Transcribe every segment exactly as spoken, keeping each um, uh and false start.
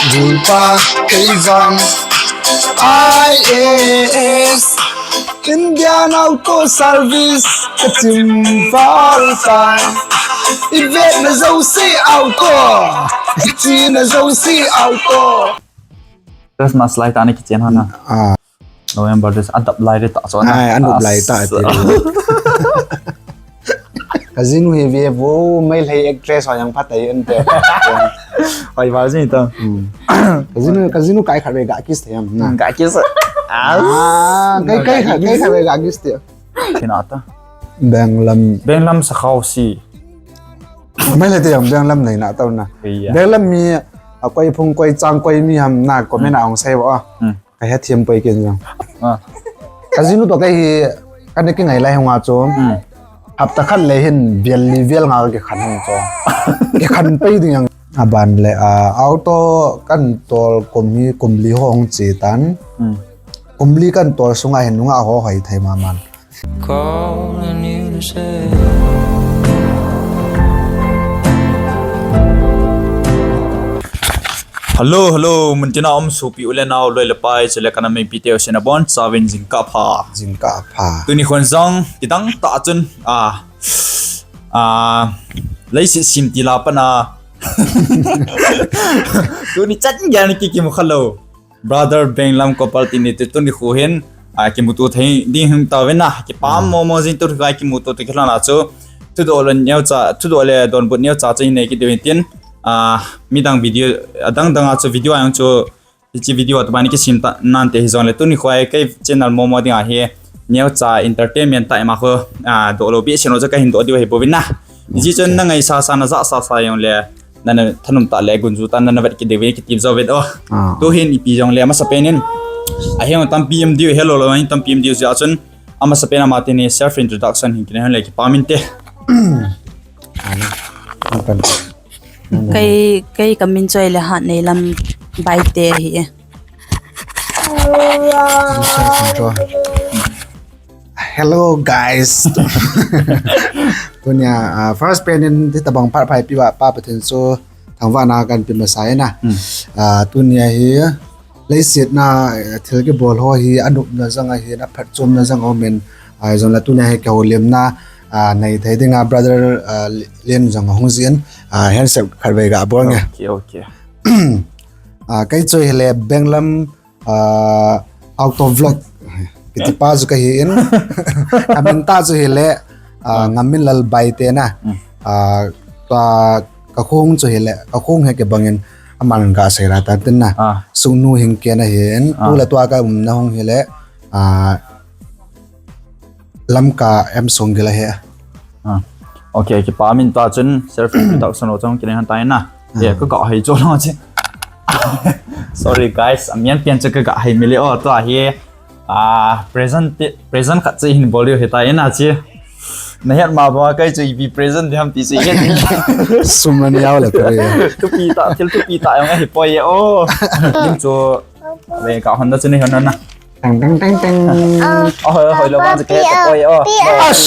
Julpa kei vang I A S, Indian Auto Service ka chim val tai. I vetna jouse auto, i china jouse auto. Christmas lai tah na kichen hon na. Ah. November this adap lai re ta so na. Ai, anop lai ta. As. Ati. Ka jinu hi ve vo, Meitei actress ho jong phat ahi ante. Hoi val jing ta. Hmm. Ka jinu, ka jinu kai khat ve ga kiss thei am na. Ga kiss. As. Ah, kai, kai khat, kai khat ve ga kiss thei. Kina ta. Benglam. Benglam sa khau si. Meitei te jong Benglam nei na tau na. Iya. Benglam mi, a, koi phung, koi chang, koi mi ham na comment a hung sei vo a. Hmm. Ka hethem poi ken jong. Ah. Ka jinu toh kei hi, ka na kingai lai hung a chu. Hmm. Hapta khat le hin vel li vel nga ka kikhen hung chu. Kikhen pei ding jong. Aban le, ah, auto kan tol kum hi, kum li ho hung che tan. Hmm. Kum li kan tol sunga hin nunga ho hoi thei mama. Calling you to say. Hello, hello, muntina um sopi u le nao loi le pai, chule ka nam meipi teu sena bon, chavin jingkah pha. Jingkah pha. Tuni khon jong, kidang tah chun, ah, ah, leiset sim tila pana. Tuni chan gyan ki kimu khalou. Brother Benglam Kopal tini te tuni khu hin, ah, kimuto thei ding hung tauvin na, kipah momo jing tuni khu a kimuto te kila na chu, thudoh le neocha, thudoh le donbut neocha chu hin nei kit diu hin tin, ah, midang video, adang dang a chu video a jong chu, hiche video a tuban kisim ta nante hijongle tuni khu a kei channel momo ding ahi, neocha entertainment tah ima khu, ah, doh lou behseh lou chu kahin doh diu ahi bouvin na. Hiche chun na ngaisasa na jahsasa jongle, nana thanom tah le gunju tah nana vet kit diu ve kiti jo ve o. Ah. Tu hin ipi jongle amasapen in. Ahin tampi um diu hello lo hin tampi um diu jeh a chun. Amasapen ama teni self introduction hin kinei hon le kipah inte. Ana. Apan. Kei, kei kamin chu ahile Hatneilam Baite ahi e. Self intro. Hello guys. Tunia, ah, first pen in hitabang phat pha eipe uva Pa Pathen chu thangvahna kahin pe masa e na. Hmm. Ah, tunia hi leiset na, eh, thil kibol ho hi anopna jong ahin aphatchomna jong aumin, ah, jongle tunia hi kihoulimna, ah, nei thei dinga brother, ah, Len jong ahung jin, ah, handshake khatvei ga bol nge. Okay, okay. Ah, kei chu hile Benglam ah, Auto Vlog kiti pa chu kahi in. Kamin tah chu hile, ah, ah, Ngaminlal Baite na. Hmm. Ah, ka, ka khong chu hile, ka khong hi kibang in aman gasei ra ta tin na. Ah. Sungnu Hingken ahi in. Ah. Tu le tua ka umna hung hile, ah, Lamka M Songgil ahi. Ah. Okay, kipah in tah chun self introduction lo chong kinei hon tai na. Ah. Eh, ka ga hei chu lo chi. Sorry guys, amian pian chu ka ga hei mili o tua hi. Ah, present ti, present khat chu hin bol diu hitai na chi. Na het ma ba kei chu ipi present ding ham ti chu het. Sum ani au le to. Thupi tah, thil thupi tah jong ahi poi e o. Lim chu Ve ka Honda chu nei hon na. Teng, teng, teng, teng. Ah, oh, hoi, hoi, lo, Papa, bang, Pia, koi, oh. Pia. Oh, Ash.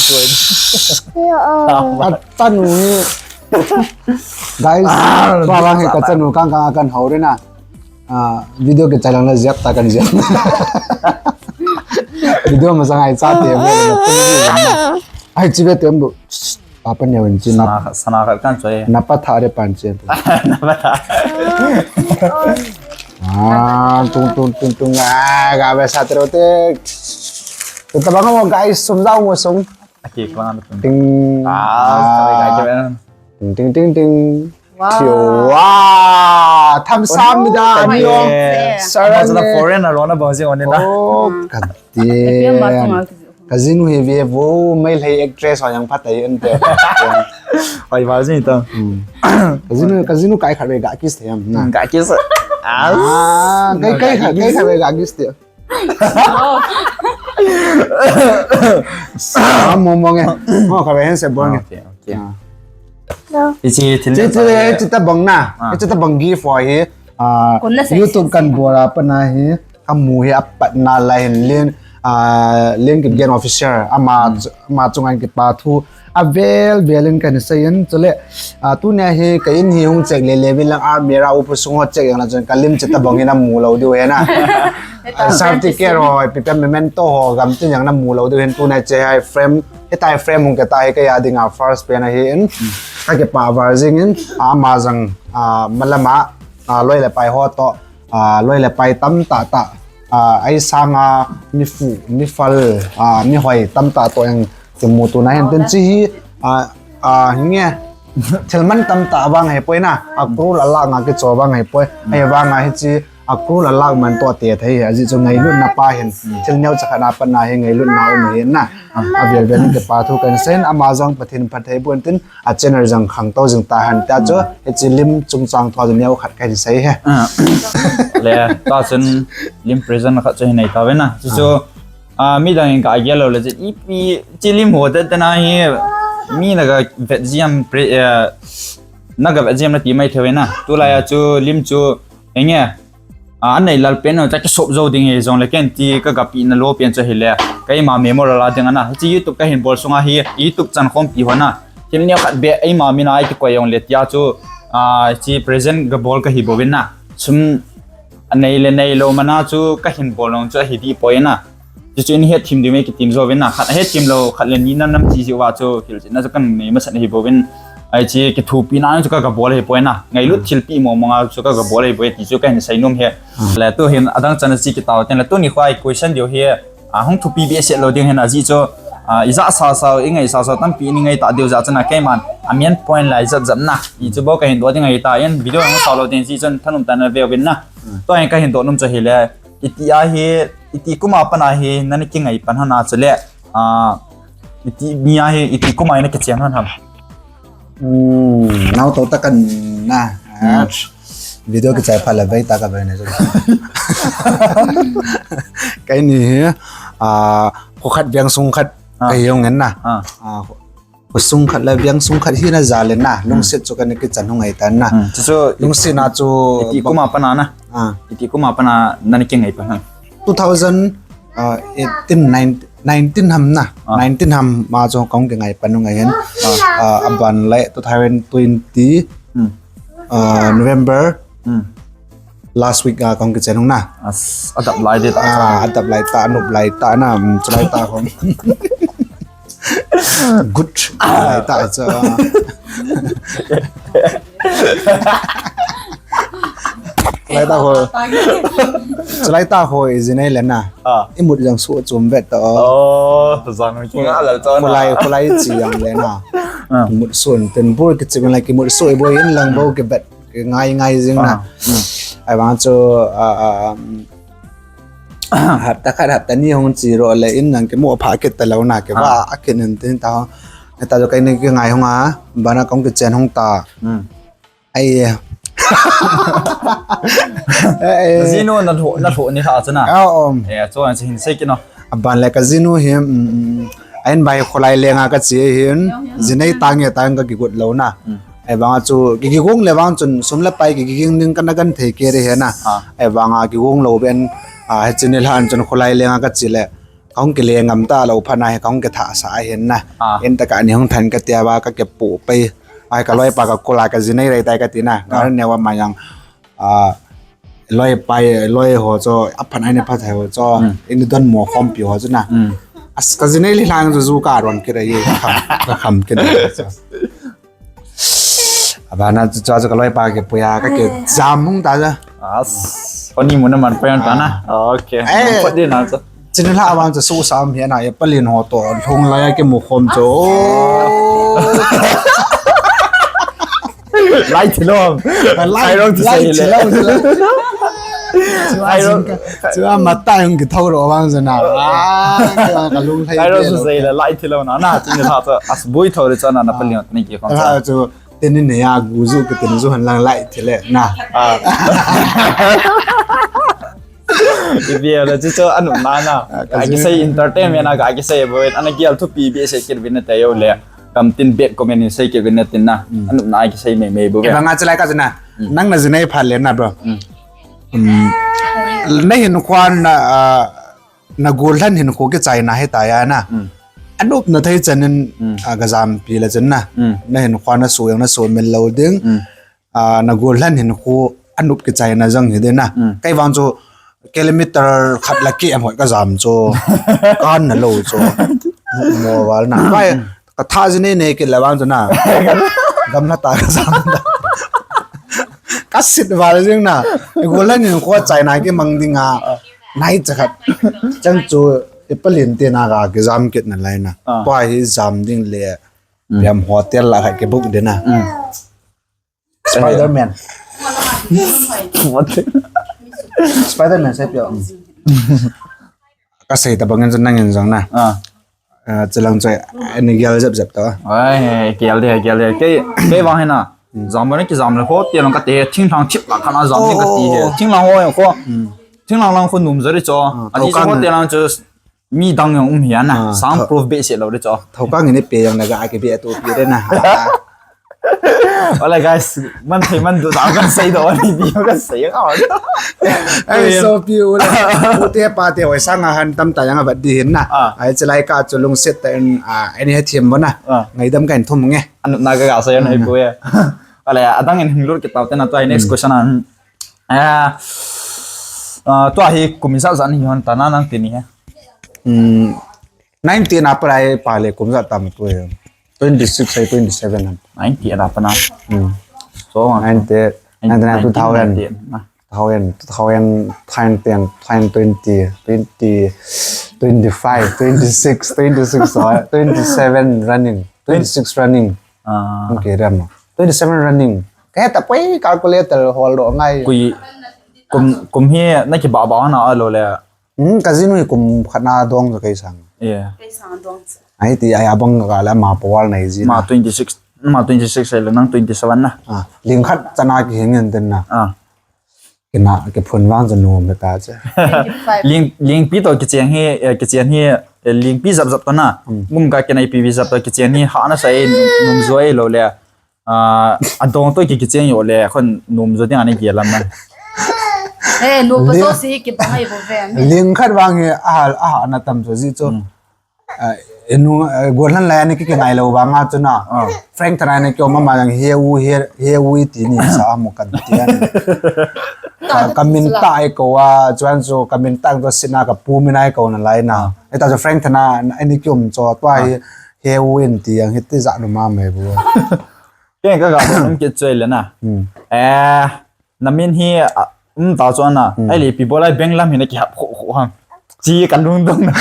Pia, oh. Ah, kachanu. Guys, ah, tua bang hi kachanu kang kang akan hou re na. Ah, video kichai lang le jep ta kan jep. Video masang ai cha te ve na. Ai, chi ve te bu. Papa neo in chin. Sana, sana khat kan choi. Napa tha re pan chen. Napa tha. Ah, tung, tung, tung, tung. Ah, ga ve sa tero te. Te tabang mo guys, sum jao mo sum. Aki ko na tung. Ting. Ah, sabi ka ke. Ting, ting, ting, ting. Wow. Wow. Tham sam mi da, ani ong. Sarang foreign na lo na bang si oni na. Oh, kati. Ka jinu hi ve vo, Meitei actress ho jong phat ahi ante. Hoi val jing to. Hmm. Ka jinu, ka jinu kai khat ve ga kiss thei am na. Ga kiss. Ah, kai, kai khat, kai khat ve ga kiss thei. Ah, mo, mo nge. Mo khat ve handshake bol nge. Okay, okay. Ah. Hiche thil hiche, hiche tabang na. Ah. Hiche tabang gift ho hi. Ah, YouTube kan bol a pat na hi. Kamu hi apat na lai hin len, ah, Lengkipgen Official, ama, ama chunga kipa thu avel vel in kahin seiyin, chule, ah, tunia hi ka in hi hung check le le vin lang, almirah upa sung ho check jong le chun ka lim chu tabang in namu lou diu ahi na. Ah, certificate ho, ipi ipi memento ho, gamtin jong namu lou diu ahin, tunia hiche hi frame, hitia hi frame hung kit ahi, kei a dinga first pen ahin, ka kipa val jing in, ah, ama jong, ah, malam a, ah, loi le pai ho toh, ah, loi le pai tamtah tah, ah, ei sanga mi fu, mi fal, ah, mi hoi tamtah toh jong kimu tuna ahin, tin hiche hi, ah, ah, hinge, thil man tamtah vang ahipoi na, a crore a lakh nga kicho vang ahipoi, ahivanga hiche a crore a lakh man toh te thei ahi, ajeh chu ngailutna pa ahin, thil neocha khat a pat na hi ngailutna um ahi na, avel vel in kipa thu kahin seiyin, ama jong Pathen phatthei boh in tin, a channel jong khangtou jing tahen tia chu, hiche lim chungchang thu a chu neo khat kahin sei e. Ah. Le, tua chun lim present khat chu hin nei tauve na. Chu chu, ah, midang in ka gel lou le chu, ipi, hiche lim ho tah tah na hi, mi na ga vet jing pre-, eh, na ga vet jing na ti mai thei ve na. Tulai a chu lim chu, enge, ah, anei lal pen u, cha kisop jou ding ahi jongle ken ti ka ga pina lou pen chu ahile, keima memory la ding ana. Hiche YouTube kahin bol sunga hi, YouTube chan khompi ho na, thil neo khat beh eima min a ei kikoi jongle tia chu, ah, hiche present ga bol kahi bouvin na. Sum anei le neilou mana chu kahin bol jong chu ahi deh poi na. Chu chu in hethem diu me kitim jouvin na. Khat hethem lou, khat le ni na nam chi jiu va chu hilchetna chu kanei masat ahi bouvin. Hiche kithopina chu ka ga bol ahipoi na. Ngailut thilpeh mong mong a chu ka ga bol ahi bou ti chu kahin seinom e. Le tuhin adang chan a chi kit tau ten le tuni kho a question diu hi, ah, hung thupi behseh lou ding ahi na, ajeh chu, ah, ija sa sa, ingai sa sa tampi in ingai ta diu jeh chun a keiman a main point la ijat jat na. Hichu bou kahin doh ding ahi tan, video hung sa lou ding jeh chun thanom tah in na veuvin na. Tua hin kahin doh nom chu ahile, iti a hi, iti kum a pat a hi nana kingai pan ham, chule, ah, iti ni a hi, iti kum a hi na kichen ham. Hmm, naoto tah kan na. Ah, video kichai phat le vei tah ka vei na chu. Keini hi, ah, kho khat veng sung khat kahi jong in na. Ah. Ah, kho sung khat le veng sung khat hina jal in na. Lungset chu kana kichan hung ahi tan na. Hmm. Chu chu lungset na chu iti kum a pat a na. Ah. Iti kum a pat a nana kingai pan ham. Two thousand, ah, eighteen, nine-, nineteen ham na. Ah. Nineteen ham ma chu kahung kingai pan u ngai hen. Ah. Ah, aban le two thousand twenty, hmm, ah, November, hmm, last week a kahung kichen u na. As, adap lai deh tah. Ah, adap lai tah, anop lai tah na, um, chulai tah ho. Good. Lai tah chu. Chulai tah ho. Chulai tah ho ijinei le na. Ah. Imut jong suh chom vet tah. Oh, jan kinga lal tah na. Kholai, kholai chi jong le na. Ah. Imut suh ten bur kichi lai kimut suh boi in lang bou kibet. Kingai ngai jing na. Ah. Hmm. Ahivang chu, ah, ah, um, hapta khat hapta ni hung chi ro le in nang kimu pha kit talou na, kiva, ah, a kit in tin ta. Hita chu keini kingai hung a, bana kahung kichen hung ta. Hmm. Ai. Eh, eh. Jinu na lho, na lho ni kha chu na. Ah, um. Eh, chu an hin sei kit no. Aban le ka jinu hi, um, um, ahin bai kholai lenga kache hin, jinei tah nge tah ka kigot lou na. Hmm. Ahivang chu, ki, kigong le vang chun, sum le pai ki, kiging ding kana genthei kei ding ahi na. Ah. Ahivang a kigong lou ben, ah, hiche nilhah chun kholai lenga kache le, kahung kile ngam talou phat na hi, kahung kithah sah ahi na. Ah. Intah a ni hung than kati a va, ka kipu pai. Ai, ka loipa ka kol a ka jinei rei tai kati na. Ah. Ka neo a ma jong, ah, loipa, loi ho chu, aphan ahi na phat ho chu. Hmm. Ini don mo khompi ho chu na. Hmm. As ka jinei le lang chu ju ka ron kit ahi, ka kham, ka kham kit ahi chu. Abana chu, chu, chu ka loipa kipui a, ka kijam hung ta chu. As, koni mun na man pa yan ta na. Ah. Okay. Eh. Pat din na chu. Chin la abang chu su sam hi na, ya palin ho toh, lhung lai a kimu khom chu. Lai thilou. Lai, lai thilou. Chu a jing ka, chu a mata jong kithou lou vang chu na. Ah, ka lunglhai. Lai thilou na, na, chu ni tha chu, as bui thou le chu na, na palin ni kikhom chu. Chu, tin ni ya gu ju kiti ni ju han lang lai thile na. Ah. Ipi le chu chu anop na na. Ah, ka kisei entertainment a ka kisei bou, ana gel thupi behseh kit uvin na te yo le. Kam tin bad comment in sei kit uvin na tin na. Hmm. Anop na kisei mei mei bou. Kei banga chu lai ka chu na. Hmm. Nang na jinei phat le na, bro. Hmm. Hmm. Na hin kwan na, ah, Na gollhang hinkho kichaina hita ya na. Anop na thei chan in, a, ka jampi le chan na. Na hinkho na so yang na so mil lo ding. A, na gollhang hinkho anop kichaina jong hi ding na. Kei vang chu kilometer khat la ki em hoi ka jam chu. Kan na lo chu. Mo val na. Pai, ka tha jine ne ki la vang chu na. Gamla ta ka jam ta. Ka sit val jing na. Gollhang hinkho chaina kimang ding a. Nai cha khat. Chang chu i palin te na ka kijam kit na lai na. Tua hi jam ding le. Biam hotel la khat kibook ding na. Spider-Man. Spider-Man sei pia. Ka sei ta bangin chu nangin jong na. Ah. Ah, chulang choi, ani gel jep jep ta. Ai, gel de, gel de. Kei, kei vang hi na. Jam bana kijam le ho, ti lang ka te, thinglhang chip la kana jam ni ka ti he. Thinglhang ho ko. Thinglhang lang ko num jari cho. Ani chu ho te lang chu mi dang jong um hi na. Sound proof be se lo de cho. Thokang ni pe jong na ga ke be to pi de na. Hola guys, man thei man du da kan sei do ni di kan sei ka. Ai so pi u le. U te pa te hoi sang a han tam ta jang a bat di hin na. Ai chalai ka chu lungset ta in, a, ani he thiam bo na. Ngaidam kan thum nge. Anu na ka ga sei na ipu ya. Hola adang in hing lut ki tau te na to ai next question an. Ah, ah, tua hi kum ijat ijat ni hon ta na nang ti ni he. Hmm, ninety na prai pa le kum ijat tam tu he. Twenty six ai twenty seven am. Ninety na pa na. Hmm. So, ninety, ninety nine, two thousand. Two thousand, two thousand ten, twenty, twenty, twenty five, twenty six, twenty six, twenty seven running, twenty six running. Ah. Okay, ram. Twenty seven running. Ka he ta poi calculator hol do ngai. Kui kum, kum hi na ki ba ba na a lo le. Hmm, ka jinu hi kum khat na dong ka kai sang. Yeah. Kai sang dong. Ai ti ai abang ka la ma pawal na ji. Ma twenty six, ma twenty six ai le nang twenty seven na. Ah, ling khat chana ki hing en den na. Ah. Kina, ki phun vang janu me ta che. Twenty five. Ling, ling pi to ki cheng hi, eh, ki cheng hi, eh, ling pi jap jap to na. Hmm. Mum ka kina pi pi jap to ki cheng hi ha na sai num joi lo le. Ah, a dong to ki kicheng yo le, khon num jo ding ani ki lam na. Eh, nu pa so si ki bang ai bo ve. Ling khat vang hi a, a na tam jo ji chu. Ah, enu, eh, gollhang lai ani ki ki ngai lo vang a chu na. Frank Thana ni ki o mama jang he u, he, he u i ti ni sa mu kan ti an. Ka, ka min ta ai ko a, chuan chu ka min ta to sina ka pu min ai ko na lai na. Eta chu Frank Thana ani ki um cho tua hi he u in ti ang hi ti ja nu ma mai bu. Keng ka ga um kit choi le na. Hmm. Eh, na min hi, ah, um ta chu ana. Hmm. Ai le pi bo lai benglam hi na ki hap kho kho hang. Chi kan lung dong na.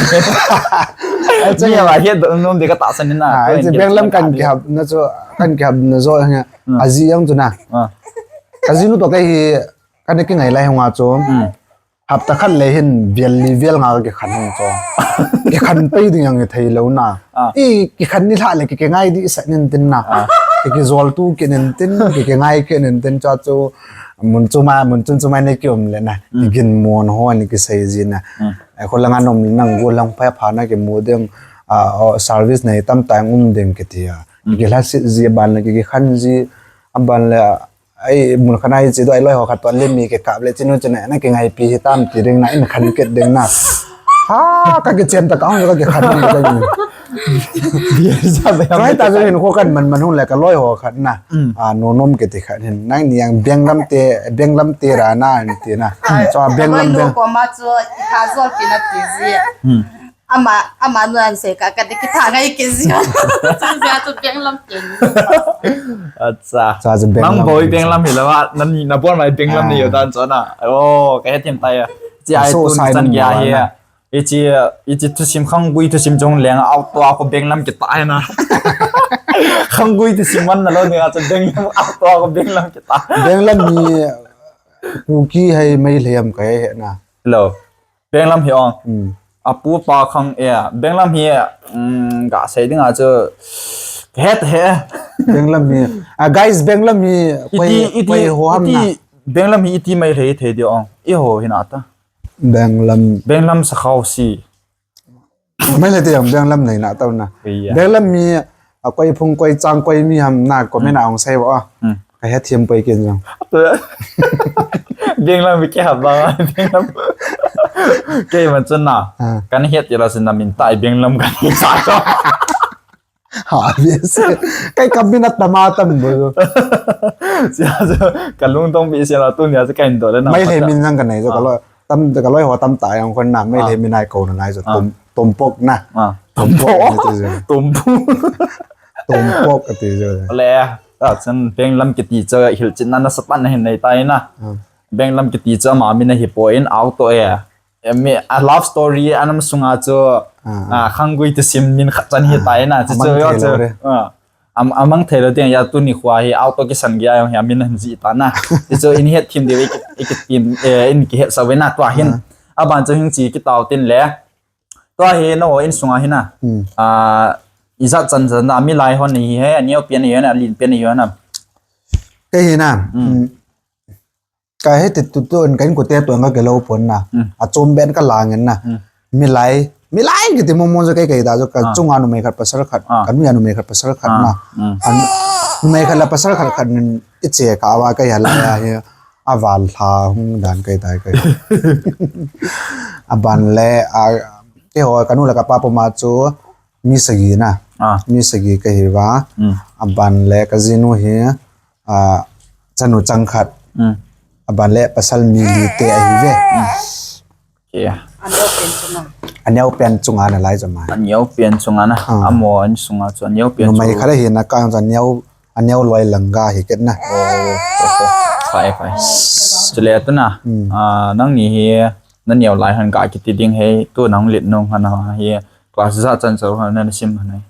Ai chu ya ba he do nom de ka ta san na. Ah, ai chu benglam kan ki hap na chu kan ki hap na jo hang. Hmm. A ji yang chu na. Ah. Ka ji nu to kai hi kan ki ngai lai hung a chu. Hmm. Hapta khat le hin vel li vel nga ka kikhan hung cho. Kikhan pei ding ang thei lo na. Ah. I kikhan ni lha le ki, ki ngai di sa nin tin na. Ah. Ki, ki zol tu ki nin tin, ki, ki ngai ki nin tin cho chu mun chu ma, mun chun chu ma ni ki um le na. Mm. Ki gin mon ho ni ki sei ji na. Mm. Ai khol nga nom nang go lang pha pha na ki mu ding, ah, o service nei tam ta um ding ki ti a. Mm. Ki la si ji ban le ki, ki khan ji a ban le Ai, mun khat a hi chi do, ai loi ho khat to le mi kikap le chinu chine, na kingaipi hitam ti ding na, in khan kit ding na. Ha, ka kichen ta ka hung ka kikhan ding ka ni. Bia sa ba. Try ta jo hin ko kan man man hung le ka loi ho khat na. Mm. A, no nom kiti khat hin. Nang ni yang benglam te, benglam te ra na, ni ti na. Ai, so, benglam loi no beng. Ko ma chu, i tha zol pi na ti ji. Mm. Ama, ama nuan se ka, ka dikit ha ngai ke zia. Chu zia chu benglam ke. Acha. Cha chu benglam. Nang boi benglam hi lawa, nani na boi mai benglam ni yo dan chona. Oh, ka hetim tai. Chi ai so tu sai san nung kia mo hi. Na. Ichi, ichi thusim khanggui thusim jong leng auto a ko benglam kita hi na. Khanggui thusim man na lo ni a chu benglam auto a ko benglam kita. Benglam ni Kuki hai mai lheiam ka he na. Hello. Benglam hi ong. Hmm. A pu pa khang e. Benglam hi, um, ga sei ding a chu. Het he. Benglam hi. Ah, guys, benglam hi. Iti, koi, iti, koi ho ham iti, na. Benglam hi iti mai lhei thei di ong. I ho hi na ta. Benglam. Benglam sa khau si. Mai lhei ti ong benglam nei na ta na. Iya. Benglam hi A koi phung koi chang koi mi ham na comment a hung sei vo a. Hmm. Ka hethiam poi ken jong. Benglam mi ke hap ba, benglam. Kei man chun na. Ah. Kan het ti la sin na min tai beng lam kan hi sa cho. Ha, yes. Kei ka min a tama tam bo. Sia, sia, ka lungdong bi sia la tu nia sia ka hin do le na. Mai le min jang ka nei jo ka lo. Tam, ka loi ho tam ta yang kon na, mai le min ai ko na ngai jo. Ah. Tom, tompok na. Ah. Tompok. Tompok. Ni ti jo. Tompok. Tompok ti jo. Le, ta chan beng lam kiti cho hil chin na na sa pan hin nei tai na. Ah. Beng lam kiti cho ma min a hi po in auto e. Em, mi, a love story anam sunga chu, ah, ah, khanggui ti sim min khat chan hi tai na, chu chu yo chu. Ah, am, amang thei lo ding ya tu ni khua hi auto kisan gei a jong hi amin han ji ta na. Chu chu in het thim deu, i ki, i ki tim, eh, in ki het sa ve na tua hin. Ah. Aban chu hing chi ki tau tin le. Tua hi no in sunga hi na. Hmm. Ah, ijat chan chan na mi lai hon hi he, a neo pian hi he na, lin pian hi he na. Kei hi na. Hmm. Hmm. Ka heti tu tu in ka inkote tu in ka kilo pon na. Mm. A chom ben ka lang in na. Mm. Milai, milai kiti mo mo jo kei kei da jo ka, ah, chunga numei khat pasal khat. Ah. Ka nuia numei khat pasal khat, ah, na. Mm. An, numei khat le pasal khat khat nin iche ka awa kei hala ya hi. A val hla hung dan kei tai kei. Aban le, a, kei ho ka nu le ka pa puma chu mi sagi na. Ah. Mi sagi ka hi va. Mm. Aban le ka jinu hi. Ah, chanu chang khat. Mm. Aban le pasal mi li te ahi ve. Mm. Okay. A neo pen chunga. A neo pen chunga na lai jo mai. A neo pen chunga na. Ah. Amo an sunga chu a neo pen. Numei chu khat ahi na ka jong a neo, a neo loi lang ga hi ket na. Oh, okay. Fai, fai. Chule tu na. Mm. Ah, nang ni hi na neo lai han ga kiti ding he tu nang lit nung han hi class ja chan cho han na sim han.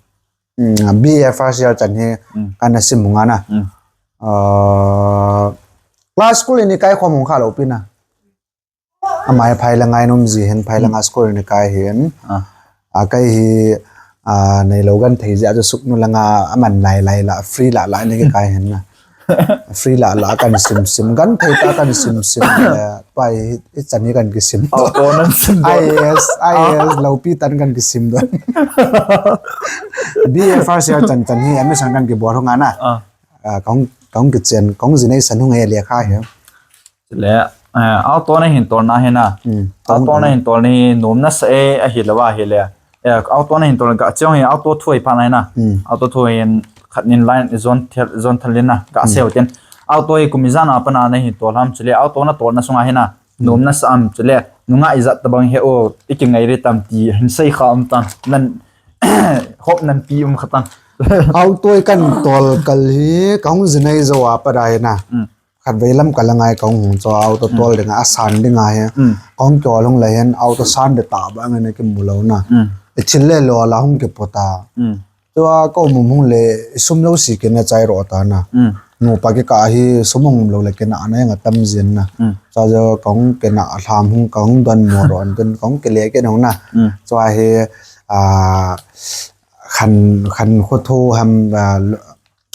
Mm, B A first year chan hi, mm, kana sim hung ana. Mm. Ah, class school in i kai khom hung kha lo pi na. Amai phai la ngai nom ji hin phai la nga school in i kai hin. Ah. A kai hi, ah, nei lo gan thei ji a chu suk nu la nga aman lai lai la free la la ni ki kai hin na. Free la la kan sim sim, gan thei ta kan sim sim, eh, pai hi, hi chan hi kan kisim. Oh, oh, nan sim do. I A S, I A S, lo pi tan kan kisim do. B A first year chan chan hi, admission kan kibol hung ana. Ah. Ah, kong, kong kichen, kong jinei san hung e le kha hi. Le, eh, auto na hin tol na hi na. Hmm. Auto na hin tol ni nom na sa e, ahi lo wa hi le. Eh, auto na hin tol ga chong hi auto thui pa na hi na. Hmm. Auto thui hin khat nin line zone thel, zone thel na ga, hmm, seu tin. Auto hi kumi jana pa na na hin tol ham chule auto na tol na sunga hi na. Hmm. Nom na sa am chule. Nunga ijat tabang he o iki ngai ri tam ti hin sei kha um tam. Nan hop nan pi um kha tam. Auto kan tol kal hi kong jinei jo a pa da hi na. Hmm. Khatvei lam kal a ngai kong hung cho auto tol ding a, asan ding a hi. Mm. Kong kol hung le hin auto san de ta ba ngai na kimu lo na. Mm. I thil le lo la hung kipo ta. Mm. Tua ko mum hung le sum lo si kina chai ro ta na. Mm. Nu pa ki ka hi sum hung lo le kina ana nga tam jin na. Mm. Cha jo kong kina hlam hung kong don mo ro an tin kong kile kina hung na. Mm. Chua hi, a, khan, khan kho thu ham, a,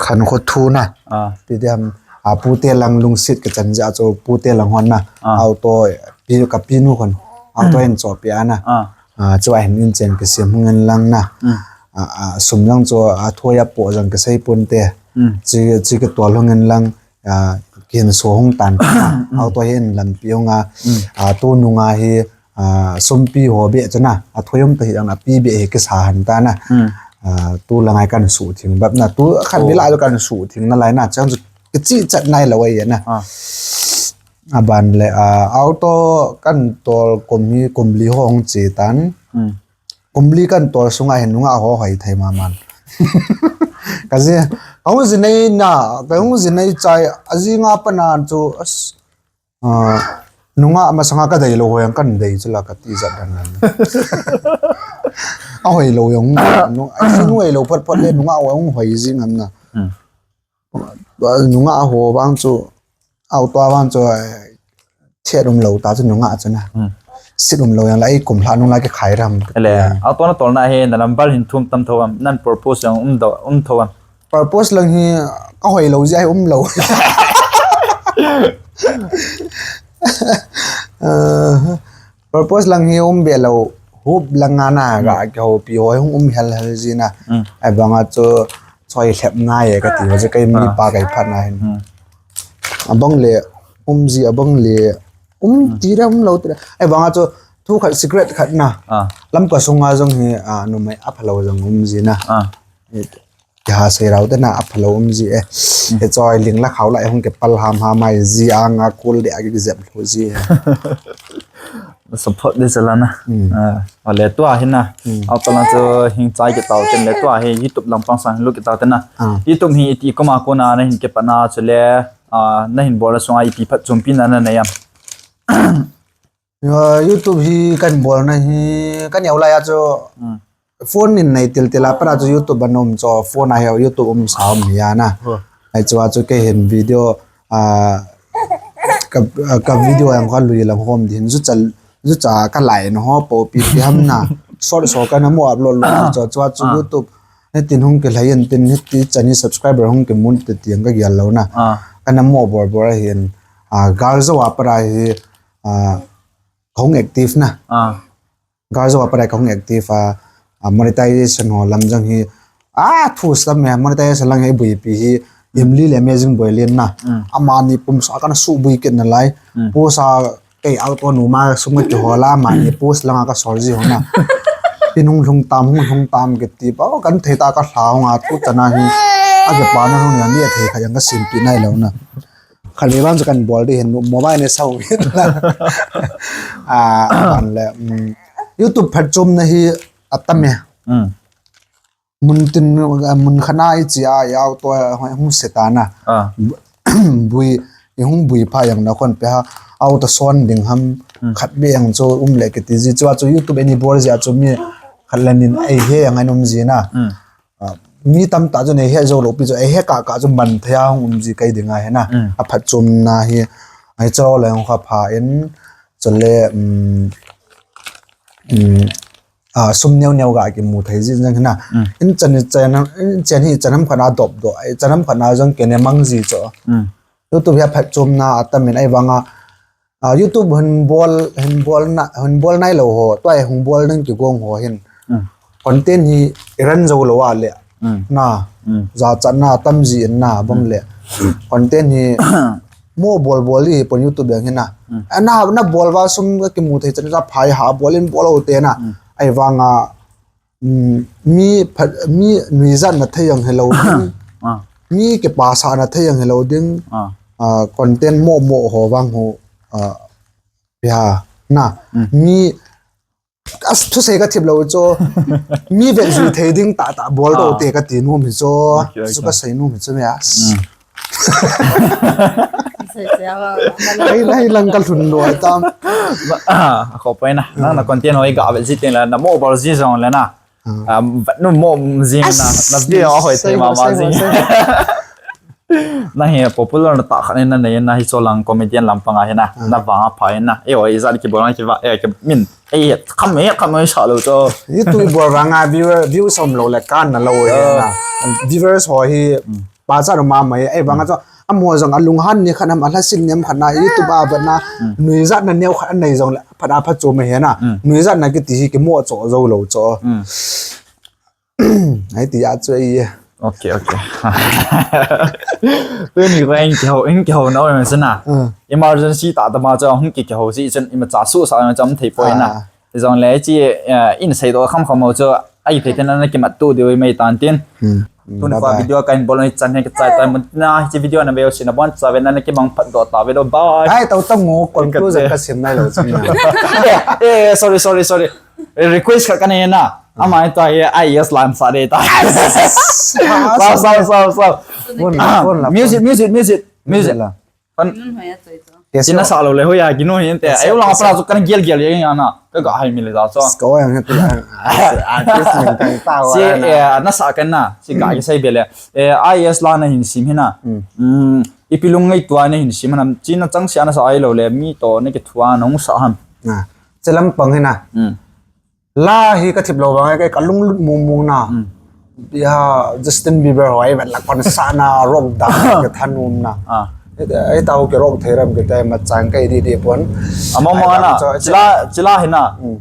khan kho thu na. Ah. Pi te ham, a, pute lang lungsit ka chan ja chu pute lang hon na. Ah. Auto, pi, ka pi nu hon. Auto hin cho pi ana. Ah. A, chu a hin in chen ka sim hung in lang na. Mm. A, a, sum lang chu a thoi a po jang ka sei pun te. Mm. Chi, chi ka tol hung in lang, a, kin so hung tan. Mm. Auto hin lampi hung a, mm, a, tu nunga hi, a, sumpi ho be chu na, a thoi um ta hi jang na pi be hi kisa han ta na. Hmm. A, tu la ngai kan su thing bap na, tu khat, oh, be la kan su thing na lai na, chang chu kichi chat nai lo ai na. Ah. Aban le, a, auto kan tol kum hi kum li ho hung chi tan. Hmm. Kum li kan tol sunga hin nunga ho hoi thei ma man. Ka ji, ka hung ji nei na, ka hung ji nei chai, a ji nga pa na chu, as, Ah, nunga masanga ka dei lo ho jang kan dei chu la ka ti jat dan dan. A hoi lo jong, nu, a si nu hoi lo phot phot le nunga ho jong hoi ji ngam na. Hmm. Nunga ho vang chu, auto vang chu, eh, chet um lo ta chu nunga chu na. Hmm. Sit um lo jang la ei kum lha nung la ki khai ram. Le, auto na tol na hi na number hin thum tam tho am, nan purpose jong um do, um tho am. Purpose lang hi ka hoi lo ji ai um lo. Ah, purpose lang hi um be lo, hup lang ana ga, hmm, ka ho pi hoi hung um hel hel ji na. Hmm. Ai banga chu choi lhep na ye ka ti ho je kai mi, ah, pa kai phat na hin. Hmm. Abang le um ji abang le um, hmm, ti ra um lo ti ra. Ai banga chu Thu khat secret khat na. Ah. Lamka sunga jong hi, ah, numei aphalou jong um ji na. Ah. Kiha sei rau te na aphalou um ji e. Hmm. Hiche chu ling la khao la hung kipal ham ham mai ji anga kul de agi jep lou ji e. Support de chala na. Hmm. Ah, vale tua hi na. Hmm. Apala chu hing chai ke tau ten le tua hi YouTube lampang sang lu ke tau ten na. Ah. YouTube hi iti koma kona na hin ke pana chu le, ah, na hin bol sunga ipi phatchompi na na nei am. Ah, YouTube hi kan bol na hi, kan neo lai a chu, hmm, phone in nei til til a para chu YouTube a nom chu, phone a hi YouTube um sa um hi a na. Oh. Ai chu a chu kei hin video, ah, ka, ka video ang ka lui lang hom din, ju cha, ju cha ka lai na ho po pi pi ham na. Short short ka na mo upload lo chu, chu a chu, ah, YouTube. Hitin hung kilhai in tin hiti chan hi subscriber hung kimun te tiang ka gial lo na. Ah. Ka na mo bor bor a hin, ah, gal zo a para hi, ah, ka hung active na. Ah. Gal zo a para ka hung active a, ah, monetization ho lam jong hi, ah, thu sam me monetization lang hi buipi hi, Imli le Amazing Boy Len na. Mm. Amani pum sa ka na subui kit na lai. Mm. Pu sa Kei auto numa sum ka kihol a, mani post langa ka sol ji ho na. Tin hung lhung tam, hung lhung tam kiti pa, kan thei ta ka lha hung a tu chana hi. A kipa na hung yan ni a thei kha yang ka simpi nai lo na. Kha le ban chu kan bol di hin mobile ne sau hin la. A, ban le, mm, YouTube phatchomna hi atam e. Mm. Mun tin, mun khat na i chi a, i auto a, hung se ta na. Ah. Bui, i hung bui pha yang na kon pe ha, auto son ding ham, hmm, khat be yang chu um le kiti ji chu a chu YouTube a ni bol ji a chu mi khat le nin ei he yang a um ji na. Hmm. Ah, mi tam ta chu nei he zo lo pi chu ei he ka ka chu man thei a hung um ji kai ding a he na. Hmm. A phatchomna hi, ai cho le hung kha pha in, chu le, um, um, ah, sum neo neo ga kimu thei ji jeng hina. Mm. In chan hi chan, in chan hi chan ham khat na dop do, ai chan ham khat na jong kei ne mang ji cho. Mm. YouTube hi a phatchomna atam in ai vang a, ah, YouTube hin bol, hin bol na, hin bol nai lo ho, tua hung bol ding kigong ho hin. Mm. Content hi i run jo lo a le. Mm. Na, mm, jachatna tam ji in na, bang, mm, le. Content hi mo bol bol hi pon YouTube yang hina. Mm. A na, na bol va sum ka kimu thei chan ja phai ha bol in bol o te na. Mm. Ai vang a, mm, mi phat, mi nuijat na thei yang hello ding. Ah. Mi kipasah na thei yang hello ding. Ah. Ah, content mo mo ho vang ho, ah, ya, na. Mm. Mi As thusei ka thip lo chu, mi vet jui thei ding tah tah bol to, ah, te ka ti nom hi chu. Okay, okay. Chu ka sei nom hi chu me as. Mm. Sei sei a. Ai, ai lang ka lhun lo ai tam. Ah, a ko pai na. Nang na content hoi ga vet ji teng le na mo bol ji jong le na. Ah. Ah, vet nu mo ji na. As, na video hoi sei thei ma ma sei ji. Sei. Na hi popular na tah khat na nei na hi cholang comedian lampang a hi na. Ah. Na vang a pha hi na. E oi, ijat kibol na kiva, e, ki min. E, kham e, kham e sa lo cho. Itu i bol vang a view, view som lo le kan na lo hi na. Ah. Viewers ho hi, mm, pa cha no ma mai. E vang a cho, amo jong a lunghan ni khat nam a lhasil nem khat na, YouTube a vet na, mm, nuijat na neo khat nei jong le, phat a phat cho mai hi na. Mm. Nuijat na kiti hi kimo cho jo lo cho. Mm. Ai ti a chu ai. Okay, okay. Tuni ko in kihou, in kihou na oi sen na. Ah. Emergency tah tah ma chu hung ki kihou si chen ima cha su sa na cham thei poi na. Ah. Jong le chi, eh, in sei do kham kham mo chu ai phe ten na kimat tu de oi mai tan tin. Hmm. Tuni ko video kahin bol ni chan he ka chai tai mun na chi video na veu si na bon cha ve na na ki mang phat do ta ve do bye. Ai to to ngo conclusion ka sim nai lo chen na. Eh, eh, sorry, sorry, sorry. Eh, request khat ka nei na. Ah. Ama tua hi I A S lan sa de ta. Yes! Sao, sao, sao, sao. Phone la, phone la, music, phone. Music, music, music. Music la. Phone. Nun hoi a toi to. Yes, sir. Sina sa lo le hoi a, gino hi te. Yes, sir. Ai, ulang, yes, sir, apra so kan gel gel yang na. Ka ga hai mi le da so. Sko yang tu. Artist min kan ta wa. Si, na. Eh, na sa kan na. Si ga, hmm, ki sai be le. Eh, I A S la na hin sim hi na. Hmm. Hmm. Ipi lungngai tua na hin sim na. China chang sia na sa ai lo le. Mi to na ki thua na hung sa ham. Na. Chelam pang hi na. Hmm. La hi ka thip lo vang, ka, ka lunglut mong mong na. Hmm. Ya, Justin Bieber ho ai vet la kon sa na rock da ka thanum na. Ah. Ai, ai tau ke rock thei ram ke tai ma chang kai di di pon. Amo mo na. Ai, cho, chila, chila hi na. Hmm.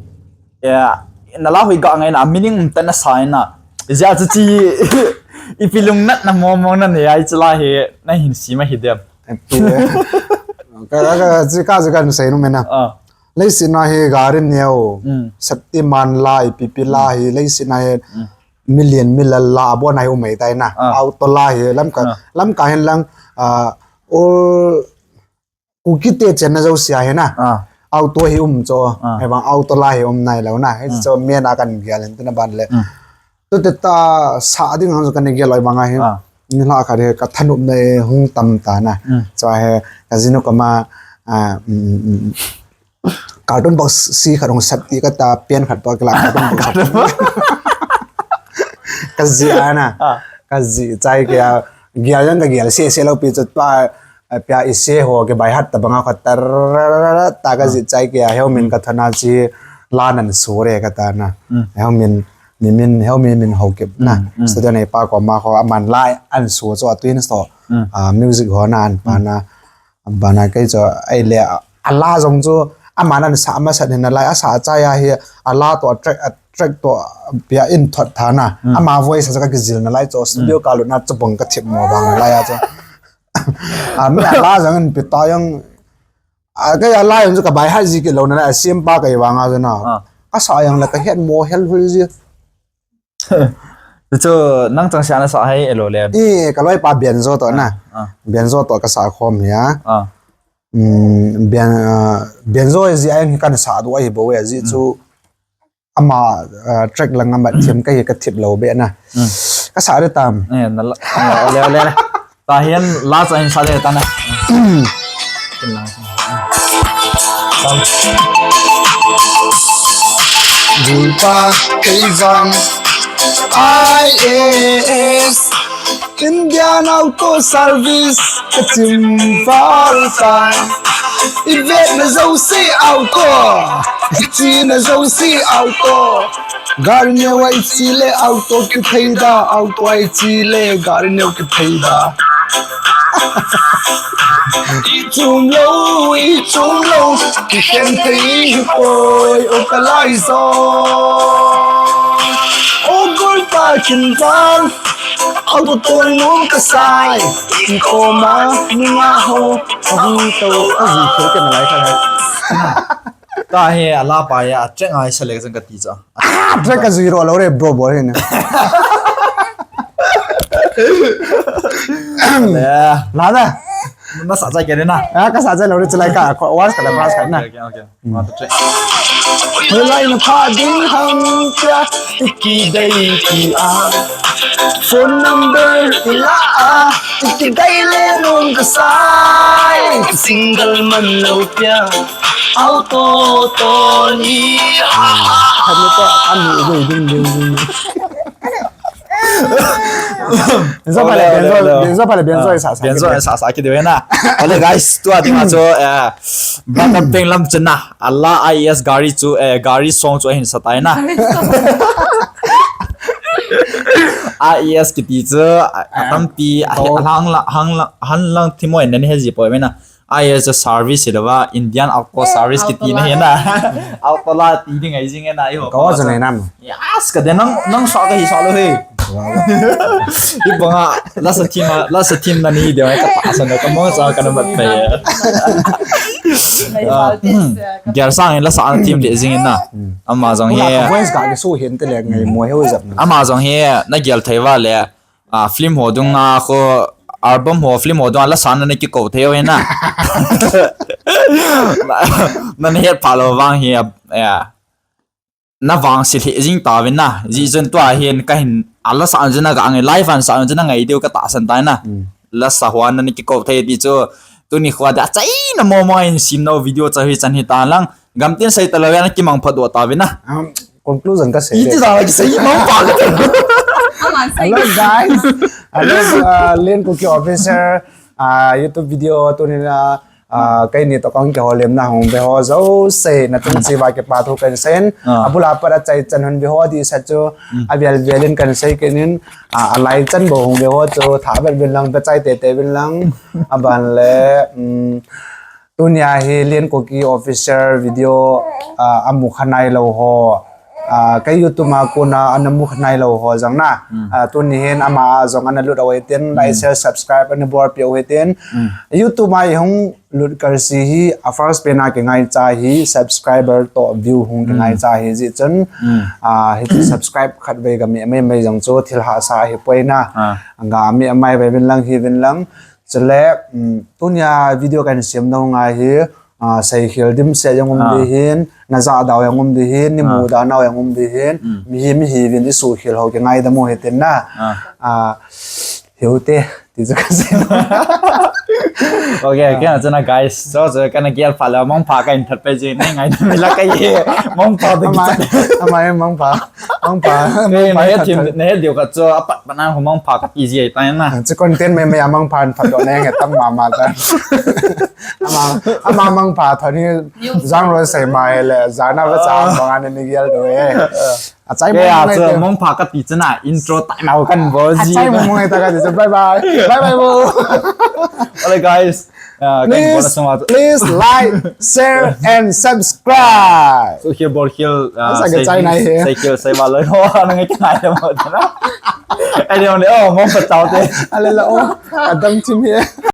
Ya, na la hui ga ngai na, meaning um ta na sa na. Ja chu chi, ipi lungnat na mo mo na ne ai chila hi, na hin si ma hi dem. Ka, ka, ka, chi ka, chi ka sei nu me na. Ah. Leiset a hi gari neo, hmm, Shaktiman la, ipi ipi la hi, leiset a hi, hmm, million million la, abon a hi um mai tai na. Ah. Auto la hi, lamkai, ah, lamkai hin lang, ah, ol Kuki te chenna jouse a hi na. Ah. Auto hi um cho, ah, hivang auto la hi um nailou na. Hi, hmm, cho main a kan gel hin tina ban le. Hmm. Tute tasa ding ang chu kana gel loi banga hi. Ah. Nilhah khat hi ka thanopna hung tam ta na. Mm. Chu hi ka jinu koma, ah, mm, mm, mm. Carton box si khat hung sep ti kata pen khat pa kila carton box. Ka jih a na. Ah. Ka jih chai kei a gel jong ka gel sese lou pi chu pa, ah, pia ise ho ke bai hat ta banga khat tar ta ka jih chai kei a heumin ka thana chi la nan sure kata na. Mm. Heumin Mimin, heumin min ho kep na. Mm, mm. Studio nei pa koma ho, aman la an su chu a twin so. Mm. Ah, music ho na an pa, mm, na. An pa na kei chu, ahile, a la jong chu, aman an sa masa hin na lai, asa chai a hi, a la to, a track, a track to, pia in thot tha na. Mm. Ama voice a chu ka kijil na lai chu, studio, mm, ka lut na chu bang ka thip mo bang lai a chu. Ah, mi a la jong in pi ta jong, ah, kei a la jong chu ka bai hai ji kit lou na, a sim pa kei vang a chu na. Ah. Ka sa jong le ka het mo hel hul ji. Chu nang chang sia na sa hai elo le. I, ka loi pa Benzo to na. Ah, ah. Benzo to ka sa khom hi a. Ah. Mm, Ben, ah, Benzo ji a hi kan sa du a hi bo we ji chu. Mm. Ama, ah, track lang ama thim ka hi ka thip lou be na. Mm. Ka sa re tam. Eh, na la, eh, le, le, le. Ta hian la cha hin sa le ta na. Bulpa kei vang I A S Indian Auto Service ka chim val tai. I vetna jouse auto, i china jouse auto. Gari neo a i chi le auto kithei da, auto a i chi le gari neo kithei da. I chum lou, i chum lou, kikhen thei hi poi, o ka lai zo. O gol pa kin tan, auto tol nung ka sai, i koma, ni nga ho, a hu to, a hu to, ka na lai ka lai. Ka hi a la pa ya, a cheng ai select jeng ka ti cha. Ah, track ka zero lo re, bro, bro, hin. Le. La da. Na sa chai ke na. Ah, ka sa chai lo re, chulai ka, ko, was ka da, was ka na. Okay, okay, okay. Hmm. One, two, three. Hulai na pha ding hang cha, iki dei ki a. Phone number ila a, iki dei le nung ka sai. Single man lo pia. Auto Tony. Kami to, kami, ding, ding, ding, ding. Benzo pale, Benzo, Benzo pale, Benzo sa, sa, Benzo sa, sa, ki de na. Ole guys, tua ding ma chu, eh, backup teng lam chen na. A la I A S gari chu, eh, gari song chu hin sa tai na. I A S kiti chu, a, a tampi, a, hang la, hang la, han lang thim mo en ne he ji poi me na. I A S service hi lova, Indian Auto Service kiti na hi na. Auto la ti ding ai jing na, i ho. Ka wa zan nam. Yes, ka de nang, nang sa ka hi sa lo he. Wow. I banga, la sa thim, la sa thim na ni de, ka ta sa na, ka mo sa ka na mat pe. Gear sang la sa thim de jing na. Ama jong he. Voice ka ke su hin te le ngai mo he u jap na. Ama jong he, na gear thei va le. Ah, film ho dunga kho, album ho, film ho dunga la sa na na kiko thei ho na. Na, na het pha lo vang hi, ah, ya. Na vangse lheh jing ta vin na. Ji chun tua hin ka hin a la sa jin na ka ngai, live an sa jin na ngai deu ka tahsan tai na. Mm. La sa ho na na kiko thei ti chu. Tuni khua da chai na mo mo in sim no video cha hi chan hi ta lang. Gamtin sei ta lo ya na kimang phat do ta vin na. Um, conclusion ka sei. Iti da ki sei mo pa ka. Hello guys. Hello, uh, Len Kuki Officer, uh, YouTube video tuni na, uh, keini to kong ke ho lemna hung ve ho jouse na tun si va ke pa thu kan sen. Ah. Abula para chai chan hun ve ho di sa chu, mm, a vel vel in kan sei kenin, uh, a lai chan bo hung ve ho chu tha vel vel lang, be chai te te vel lang. Aban le, um, Tunia hi Len Kuki Officer video, ah, amu kha nai lo ho. Ah, ka YouTube a kona ana mu kha nailou ho jong na. Ah, tuni hin ama a jong ana lut u hitin, like, share, subscribe ana bolpeh u hitin. YouTube a i hung lut kalsi hi, a first pen a kingaicha hi, subscriber toh view hung kingaicha hi jeh chun. Ah, hichu subscribe khatvei ga meh maimai jong chu thil hahsa ahipoi na. Ga meh maimai uvin lang, hi uvin lang. Chule, um, tunia video kahin semna u ngai hi, ah, seikhel dimset jong um ding hin, najah dau jong um ding hin, namu dan nau jong um ding hin, mihem, mihem uvin i suhkhel ho kingaidam u hitin na. Ah, hiute, ti chu kasei. Okay, kei a chun a guys, so, so, kana gel pha le, mangpha kahin that pai jing, nei ngaidam ila kahi, mangpha te ama, ama mangpha, mangpha, mangpha nahet diu khat chu, apat pat na hu mangpha kati ji tai na. Chu content maimai a mangpha that doh nei nge tam mama ta. Ama, ama mangpha that ni jang ro sei mai le, jana va cha banga nei gel doh e. Achai mong mong chu, mangpha kati chun a intro tai mau kan bol ji. Achai mong mong ta kati chu, bye bye. Bye bye bo. Alright guys. Uh, please, please like, share and subscribe. So here bol here, uh, seikhel sei va loi ho, nang ngai kingaidam u na. Ai de, oh, mangpha tao te. Alala, oh, adam chim hi.